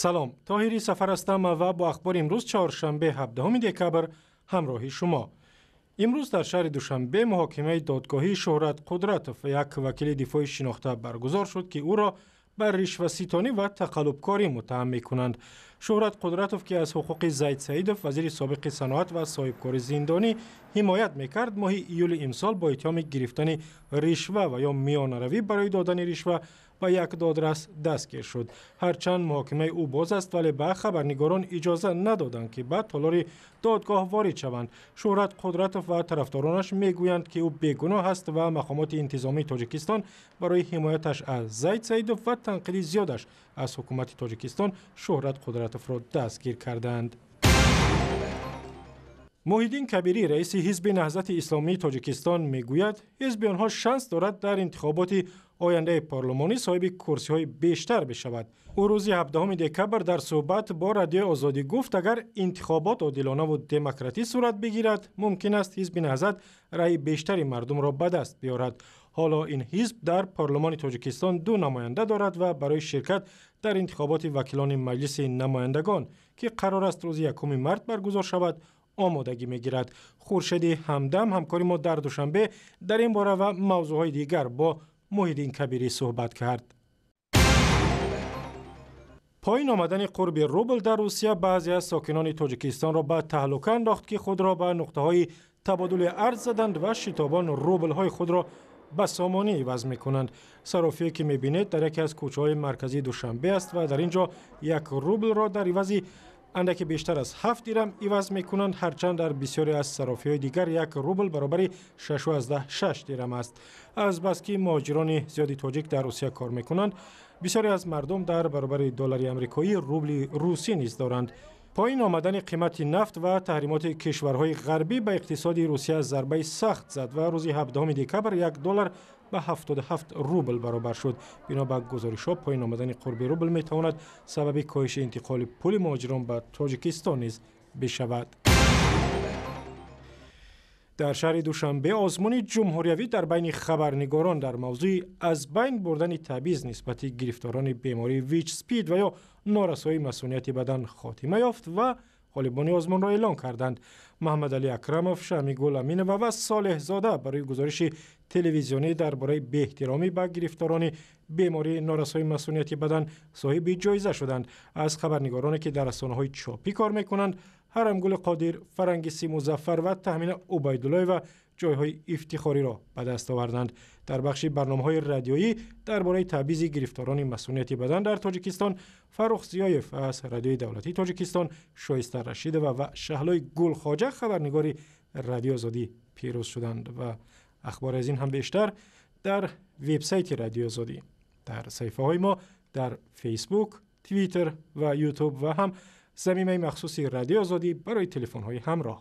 Салом, Тоҳири Сафар ҳастам ва бо ахбори имрӯз, чоршанбе, 17 декабр, ҳамроҳи шумо. Имрӯз дар шаҳри Душанбе муҳокимаи додгоҳии Шӯҳрат Қудратов, як вакили дифои шинохта, баргузор шуд, ки ӯро ба ришваситонӣ ва тақаллубкорӣ муттаҳам мекунанд. Шӯҳрат Қудратов, ки аз ҳуқуқи Зайд Саидов, вазири собиқи саноат ва соҳибкори зиндонӣ, ҳимоят мекард, моҳи июли имсол бо иттиҳоми гирифтани ришва ва ё миёнаравӣ барои додани ришва ба як додрас дастгир шуд. Ҳарчанд муҳокимаи ӯ боз аст, вале ба хабарнигорон иҷоза надоданд, ки ба толори додгоҳ ворид шаванд. Шӯҳрат Қудратов ва тарафдоронаш мегӯянд, ки ӯ бегуноҳ аст ва мақомоти интизомии Тоҷикистон барои ҳимояташ аз Зайд Саидов ва танқиди зиёдаш аз ҳукумати Тоҷикистон Шӯҳрат Қудратовро дастгир кардаанд. Муҳиддин Кабирӣ, раиси Ҳизби Наҳзати Исломии Тоҷикистон, мегӯяд, ҳизби онҳо шанс дорад дар интихоботи ояндаи парлумонӣ соҳиби курсиҳои бештар бишавад. Ӯ рӯзи 17 декабр дар суҳбат бо Радиои Озодӣ гуфт, агар интихобот одилонаву демократӣ сурат бигирад, мумкин аст Ҳизби Наҳзат раъи бештари мардумро ба даст биёрад. Ҳоло ин ҳизб дар парлумони Тоҷикистон ду намоянда дорад ва барои ширкат дар интихоботи вакилони Маҷлиси намояндагон, ки қарор аст рӯзи 1 март баргузор шавад, омодагӣ мегирад. Хуршеди Ҳамдам, ҳамкори мо дар Душанбе, дар ин бора ва мавзӯъҳои дигар бо Муҳиддин Кабирӣ суҳбат кард. Поин омадани қурби рубл дар Русия баъзе аз сокинони Тоҷикистонро ба таҳлука андохт, ки худро ба нуқтаҳои табодули арз заданд ва шитобон рублҳои худро ба сомонӣ иваз мекунанд. Сарофие, ки мебинед, дар яке аз кӯчаҳои марказии Душанбе аст ва дар ин ҷо як рублро дар ивази андаке бештар аз 7 дирам иваз мекунанд, ҳарчанд дар бисёре аз сарофиҳои дигар як рубл баробари 6,6 дирам аст. Азбаски муҳоҷирони зиёди тоҷик дар Русия кор мекунанд, бисёре аз мардум дар баробари доллари амрикоӣ рубли русӣ низ доранд. Поин омадани қимати нафт ва таҳримоти кишварҳои ғарбӣ ба иқтисоди Русия зарбаи сахт зад ва рӯзи 17 декабр як доллар ба 77 рубл баробар шуд. Бино ба гузоришҳо, поин омадани қурби рубл метавонад сабаби коҳиши интиқоли пули муҳоҷирон ба Тоҷикистон низ бишавад. Дар шаҳри Душанбе озмуни ҷумҳуриявӣ дар байни хабарнигорон дар мавзӯи аз байн бурдани табъиз нисбати гирифторони бемории ВИЧ, СПИД ва ё норасоии масунияти бадан хотима ёфт ва ғолибони озмунро эълон карданд. Маҳаммадалӣ Акрамов, Шамигул Аминова ва Солеҳзода барои гузориши телевизионӣ дар бораи беэҳтиромӣ ба гирифторони бемории норасоии масунияти бадан соҳиби ҷоиза шуданд. Аз хабарнигороне, ки дар расонаҳои чопӣ кор мекунанд, Ҳарамгули Қодир, Фарангиси Музаффар ва Таҳмина Убайдуллоева ҷойҳои ифтихориро ба даст оварданд. Дар бахши барномаҳои радиоӣ дар бораи табъизи гирифторони масунияти бадан дар Тоҷикистон Фаррух Зиёев аз Радиои давлатии Тоҷикистон, Шоиста Рашидова ва Шаҳлои Гулхоҷа, хабарнигори Радиои Озодӣ, пирӯз шуданд. Ва ахбор аз ин ҳам бештар дар вебсайти Радиои Озодӣ, дар саҳифаҳои мо дар Фейсбук, Твиттер ва Ютуб ва ҳам замимаи махсуси Радиои Озодӣ барои телефонҳои ҳамроҳ.